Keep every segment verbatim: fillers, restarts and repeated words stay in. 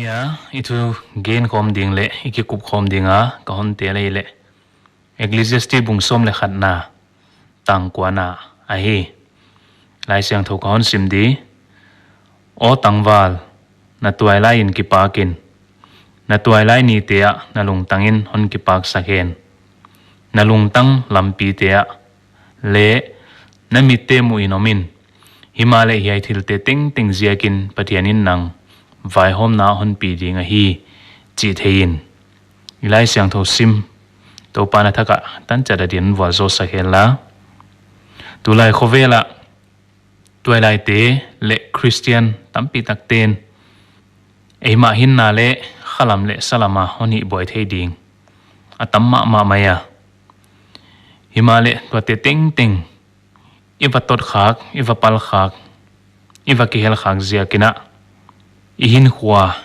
Ia, i thugen khawm ding leh i kikup khawm ding a ka hon tel leh, Ecclesiastes bung sawm leh khatna, tang kuana ahi. Laisiangthou ka hon sim di. Aw tangval, na tuailai in kipak in, na tuailai nite ah na lungtang in hon kipaksak hen. Na lungtang lampite ah leh na mitte muh in om in, himahleh hiai thilte tengteng ziakin Pathian in nang vaihawmna hon pi ding ahi, chih thei in. I Laisiangthou sim, Toupa'n a thak ah tanchat a din vualzawl sak hen la. Tulai khovel ah tuailaite leh Christian tampi takte'n eimah hinna leh khalam leh salam a hon hihbuai thei ding a tam mahmah mai a. Himahleh tuate tengteng i va tot khak, i va pal khak, i va kihel khak ziakin ah, i hinkhua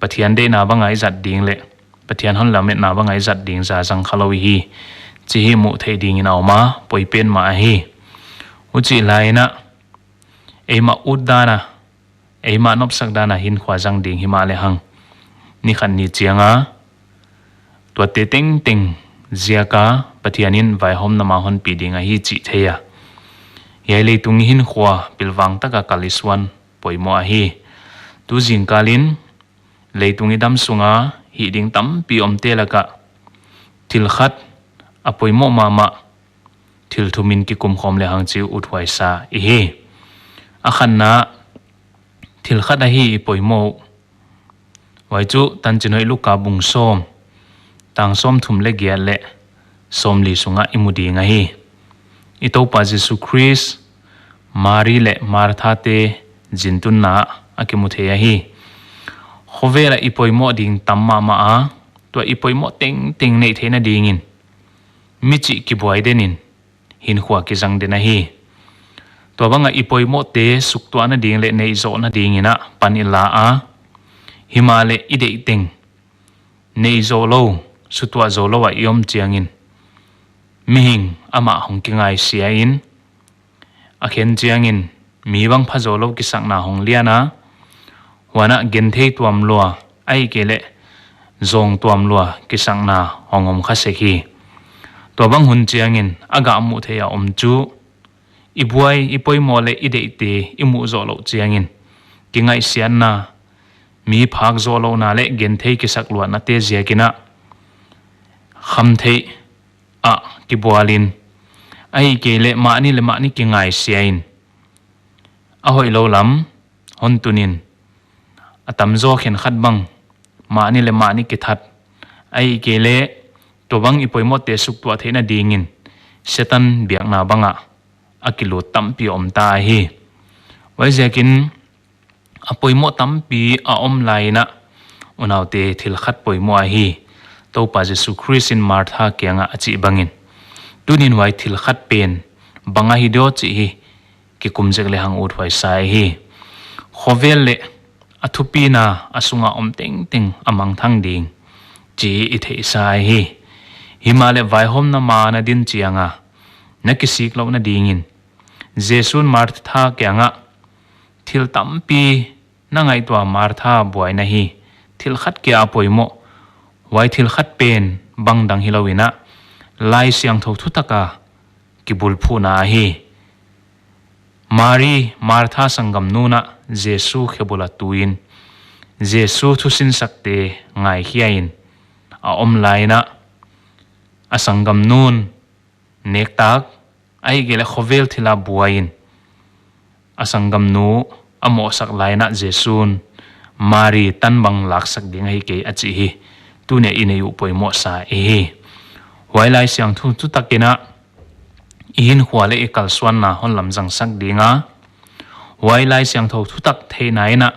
Pathian deihna bang a i zat ding leh Pathian hon lametna bang a i zat ding zazang kha lou i hi, chih i muh theih ding in a om a, poi pen mah ahi. Huchih lai in ah, eimah ut dan a, eimah nopsak dan a hinkhua zang ding himahleh hang, ni khat ni chiang a tuate tengteng ziak a Pathian in vaihawmna mah hon pi ding ahi chih thei a. Hiai leitung i hinkhua pilvang tak a kal i suan poimoh ahi. Tu zingkal in leitung i dam sung a hih ding tampi omte lak ah thil khat a poimoh mahmah thil thum in kikum khawm lehang chih uthuai sa i hi. A khatna, thil khat ahi i poimoh uh. Huai chu Tanchinhoih Luka bung sawm, tang sawmthum leh giat leh sawmli sung ah i mu ding ahi. I Toupa Jesu Khrist, Mari leh Martha te zintunna ah a kimu thei ahi. Khovel ah i poimoh ding tam mahmah a, tua i poimoh tengteng neih theihna ding in mi chih kibuai den in hinkhua kizang den ahi. Tua bang a i poimohte suktuahna ding leh neih zohna ding in ah pan i la a, himahleh i deih teng neih zoh lou, suktuah zoh lou a i om chiang in mihing amah hong kingaisia in, a khen chiang in mi bang pha zoh lou kisakna hong lian a, huan ah genthei tuam lua, ahihkeileh zawng tuam lua kisakna hong om kha sek hi. Tua bang hun chiang in a gah muh theih a om chu, i buai, i poimoh leh i deihte i muh zoh louh chiang in kingaihsiatna, mi phak zoh louhna leh genthei kisakluatnate ziak in ah khamtheih ah kibual in, ahihkeileh mahni leh mahni kingaisia in, a hoihlou lam hon tun in, a tamzaw khenkhat bang mahni leh mahni kithat, ahihkeileh tua bang i poimohte suktuah theihna ding in Setan biakna bang ah a kilut tampi om ta ahi. Huaiziak in a poimoh tampi a om lai in ah, unaute, thil khat poimoh ahi. Toupa Jesu Khrist in Martha kiang ah a chih bang in, tuni'n huai thil khat pen bang ahi diam chih hi kikum zek lehang uthuai sa i hi. Khovel leh a thupina a sung a om tengteng a mangthang ding chih i theihsa i hi. Himahleh vaihawmna mah na din chiang a na kisik louhna ding in Jesu'n Martha kiang ah, thil tampi na ngaihtuah, Martha, buai na hi, thil khat kia a poimoh. Huai thil khat pen bangdang hilou in ah, Laisiangthou thutak a kibulphuhna ahi. Mari, Martha sanggamnu'n ah Jesu khe bul a tu in, Jesu thusinsakte ngaikhia in a om lai in ah, a sanggamnu'n nektak, ahihkeileh khovel thil a buai in, a sanggamnu a mohsak lai in ah Jesu'n, Mari, tan bang laksak ding ahi kei, a chih hi tuni'n i neih uh poimoh sa i hi. Huai Laisiangthou thutak in ah i hinkhua leh i kalsuanna hon lamzangsak ding a, huai Laisiangthou thutak theihna in ah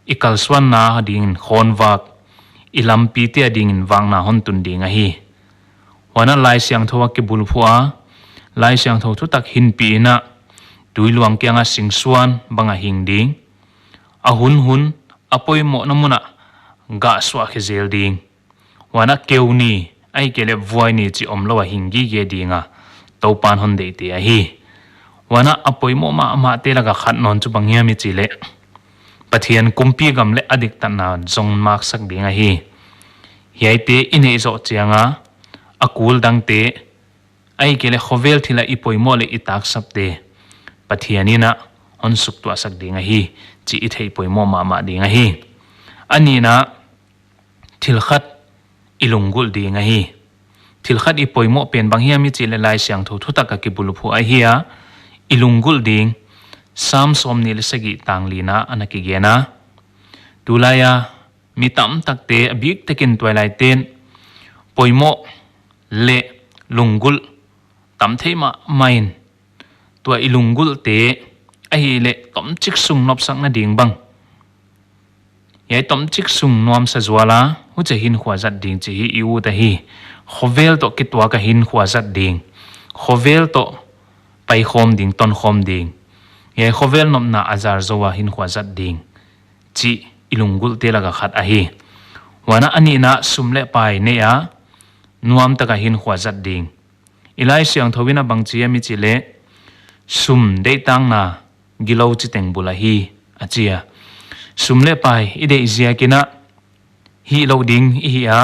i kalsuanna a ding in khawnvak, i lampite a ding in vakna hon tun ding ahi. Huan ah Laisiangthou a kibulphuh a, Laisiangthou thutak hinpih in ah, tui luang kiang a singsuan bang a hing ding, a hunhun a poimohna mun ah gah suah khe zel ding. Huan ah keu ni, ahihkeileh vuai ni chih omlou a hing gige ding a Toupa'n hon deihte ahi. Huan ah a poimoh mahmahte lak a khat nawn chu bang hiam i chih leh, Pathian kumpi gam leh a diktatna zong maksak ding ahi. Hiaite i neih zoh chianga, a kul dangte, ahihkeileh khovel thil a i poimoh leh i taksapte, Pathian in a hon suktuahsak ding ahi, chih i theih poimoh mahmah ding ahi. A nihna, thil khat i lunggulh ding ahi. Thil khat i poimoh pen bang hiam i chih leh Laisiangthou thutak a kibulphuh ahi a, i lunggulh ding, Sam sawmnih leh sagih tang lina ana kigen a. Tulai a mi tamtakte a biktakin tuailaiten poimoh leh lunggulh tam thei mahmah in, tua i lunggulhte ahihleh tomchik sung nopsakna ding bang, hiai tomchik sung nuamsa zual a, huchia hinkhua zat ding chih hi i ut ahi. Khovel toh kituak a hinkhua zat ding, khovel toh paikhawm ding, tonkhawm ding, hiai khovel nopna a zar zou a hinkhua zat ding chih i lunggulhte laka khat ahi. Huan a nihna, sum leh pai neih a nuamtaka hinkhua zat ding. I Laisiangthou in a bang chi hiam i chih leh, sum deihtakna gilou chiteng bul ahi, a chi a. Sum leh pai i deih ziakin a, hihlouh ding i hi a,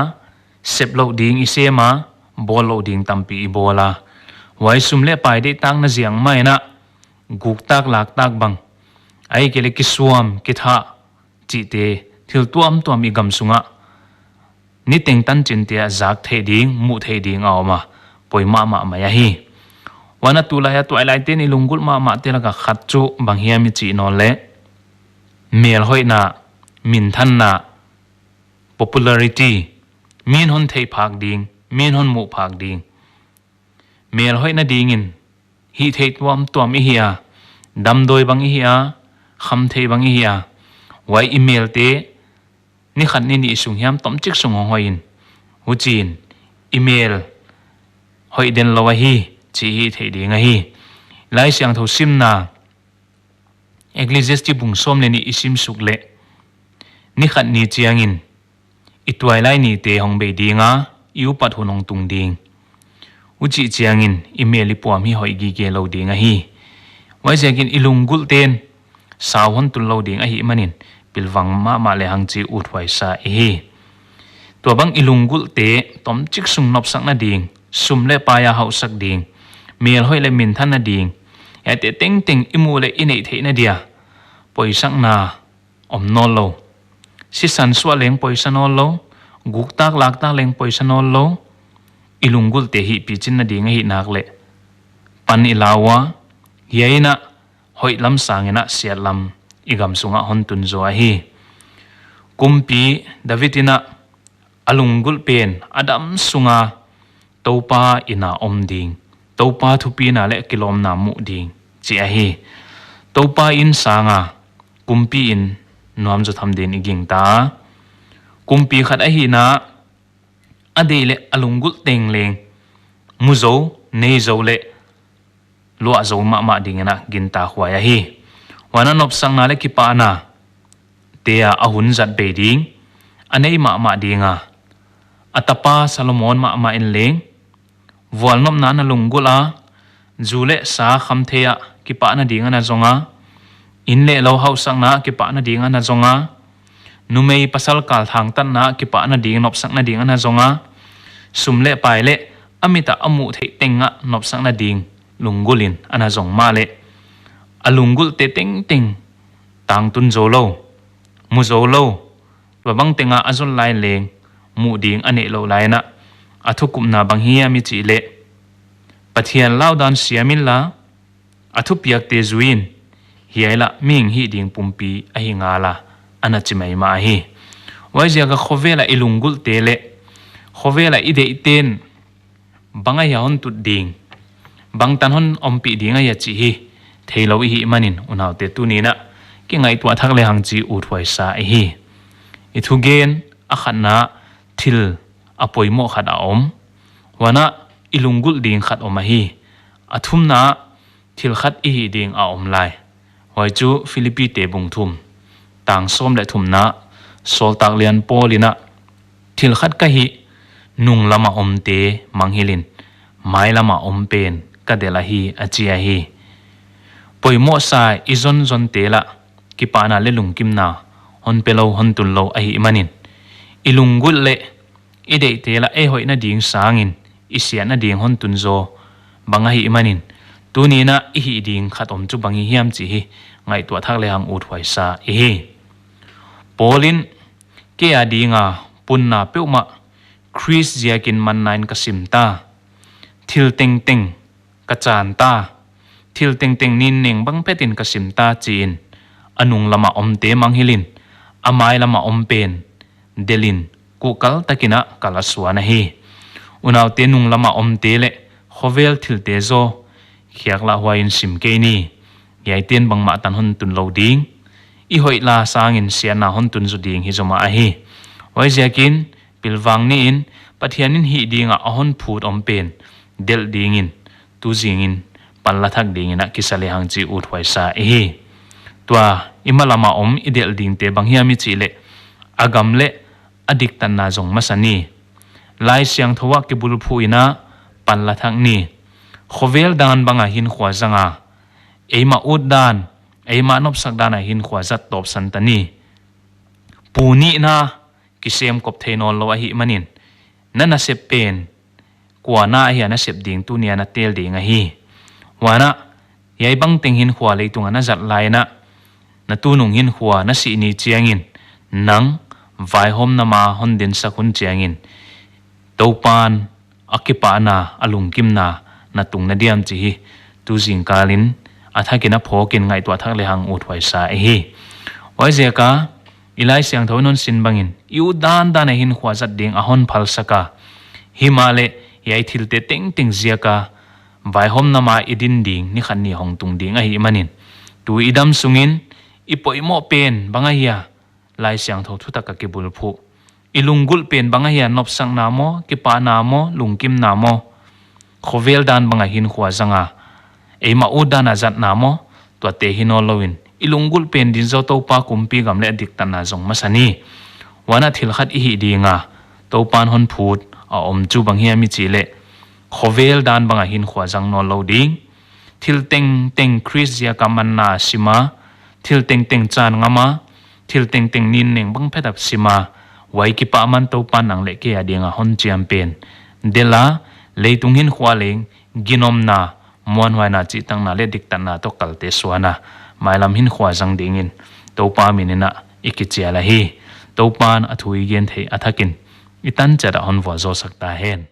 seplouh ding i sem a, bawllouh ding tampi i bawl a. Huai sum leh pai deihtakna ziak mah in a, guktak laktak bang, ahihkeileh kisuam kithah chihte, thil tuamtuam i gam sunga niteng tanchinte a zak theih ding, muh theih ding a om a, poi mahmah mai ahi. Huan a tulai a tuailaiten i lunggulh mahmahte laka khat chu bang hiam i chih nawn leh, melhoihna, minthanna, popularity, mi'n hon theih phak ding, mi'n hon muh phak ding. Melhoihna dingin hih theih tuamtuam i hi a, damdawi bang i hi a, khamtheih bang i hi a, huai i melte ni khat ni nih sung hiam tomchik sung hong hoih in, huchiin i mel hoih den lou ahi chih hih theih ding ahi. Laisiangthou simna, Ecclesiastes bung sawm leh nih i sim suk leh, ni khat ni chiangin i tuailai nite hong bei ding a, i upat hun hong tung ding. Huchih chiangin i mel i puam hi hoih gige lou ding ahi. Huaiziakin i lunggulhten sau hon tun lou ding ahihmanin, pilvang mahmah lehang chih uthuai sa i hi. Tuabang i lunggulhte tomchik sung nopsakna ding, sum leh pai a hauhsak ding, melhoih leh minthanna ding, hiaite tengteng i muh leh i neih theihna dia poisakna om nawnlou. Sisan suah leng poisa nawnlou, guktak laktak leng poisa nawnlou, i lunggulhte hih pichinna ding ahih nak leh pan i la ua, hiai in a hoih lam sangin a siat lam i gam sungah hon tun zaw ahi. Kumpi David in a, a lunggulh pen a dam sunga Toupa inn a om ding, Toupa thupina leh kilawmna muh ding, chi ahi. Toupa inn sanga kumpi inn nuam zaw tham dingin i gingta. Kumpi khat ahihna, a deih leh a lunggulh teng leng mu zou, nei zou leh luah zou mahmah dingin a gintakhuai ahi. Huan a nopsakna leh kipahna te a a hun zat bei ding, a nei mahmah ding a, a tapa Solomon mahmah in leng vualnopna ana lunggulh a, zu leh sa khamtheih a kipahna ding ana zong a, inn leh lou hauhsakna a kipahna ding ana zong a, numei pasal kal thangtatna a kipahna ding, nopsakna ding ana zong a, sum leh pai leh a mit a a muh theih teng a nopsakna ding lunggulh in ana zong mahleh, a lunggulhte tengteng tangtun zoulou, mu zoulou, tuabang teng a a zon lai leng muh ding a neih louh lai in a, a thukupna bang hiam i chih leh, Pathian laudan siam inla, a thupiakte zui in, hiai lah mihing hih ding pumpi ahi ngal a, ana chi maimah ahi. Huaiziak a khovel a i lunggulhte leh khovel a i deihten bang ahia hon tut ding, bangtan hon ompih ding ahia chih hi theilou i hihmanin, unaute, tuni'n a kingaihtuah thak lehang chih uthuai sa i hi. I thugen a khatna, thil a poimoh khat a om. Huan a i lunggulh ding khat om ahi. A thumna, thil khat i hih ding a om lai. Huai chu Philippite bung thum, tang sawm leh thumna, sawltak lian Paul in a, thil khat ka hih, nunglam a omte mangngilh in, mailam a om pen ka delh ahi, a chi ahi. Poimoh sa i zonzonte lah kipahna leh lungkimna hon pe lou, hon tun lou ahihmanin, i lunggulh leh i deihte lah ei hoihna ding sangin i siatna ding hon tun zaw bang ahihmanin, tuni'n i hih ding khat om chu bang hi hiam chih hi ngaihtuah thak lehang uthuai sa i hi. Paul in, "Kei a dinga punna peuhmah Khrist ziakin mannain ka sim ta. Thil tengteng ka chan ta. Thil tengteng ninneng bang phetin ka sim ta," chiin, a nung lama omte mangngilhin, a mai lama om pen delhin, kuhkal takin a kal a suan ahi. Unaute, nung lama omte leh khovel thilte zaw khiak lah huaiin sim kei ni. Hiaite'n bangmah tan hon tun lou ding, i hoih la sangin siatna hon tun zaw ding hi zomah ahi. Huaiziakin pilvang nihin Pathian in hih dinga a hon phut om pen delh dingin, tu zingin pan la thak dingin a kisa lehang chih uthuai sa i hi. Tua i ma lama om i delh dingte bang hiam i chih leh, a gam leh a diktatna zong masa ni. Laisiangthou ah kibulphuh in a pan la thak ni. Khovel dan banga hinkhua zanga, eimah ut dan, eimah nopsak dana hinkhua zat tawpsan ta ni. Pu nihna kisem kop thei nawnlou ahihmanin, na nasep pen kua na ahia na sep ding tuni'n a tel ding ahi. Huan a, hiai bangteng hinkhua leitunga na zat laiin a, na tunung hinkhua na sih ni chiangin, nang vaihawmna ma hon dinsak hun chiangin, Toupa'n a kipahna, a lungkimna na tung na diam chih hi tu zingkalin a thakin a phawkin ngaihtuah thak lehang uthuai sa i hi. Huaiziaka i Laisiangthou in hon sin bangin, i ut dandan a hinkhua zat ding a hon phalsak a, himahleh hiai thilte tengteng ziaka vaihawmna ma i din ding ni khat ni hong tung ding ahihmanin, tu i dam sungin i poimoh pen bang ahia, Laisiangthou thutak a kibulphuh. I lunggulh pen bang ahia, nopsakna maw, kipahna maw, lungkimna maw. Khovel dan banga hinkhua zanga, eimah ut dana zatna maw, tuate hi nawnlouin, i lunggulh pen din zaw Toupa kumpigam leh a diktatna zong masa ni. Huan a, thil khat i hih dinga Toupa'n hon phut a om chu bang hiam i chih leh, khovel dan banga hinkhua zang nawnlou ding. Thil tengteng Khrist ziaka manna sim a, thil tengteng chan ngam a, thil tengteng ninneng bang phet a sim a, huai kipahman Toupa'n nang leh kei a dinga hon chiam pen delh a, leitung hinkhua leng ginomna, muanhuaina, chihtakna leh diktatna toh kalte suan a, mailam hinkhua zang dingin Toupa minin a i kichial ahi. Toupa'n a thu i gen theih a thakin i tan chiat a hon vualzawlsak ta hen.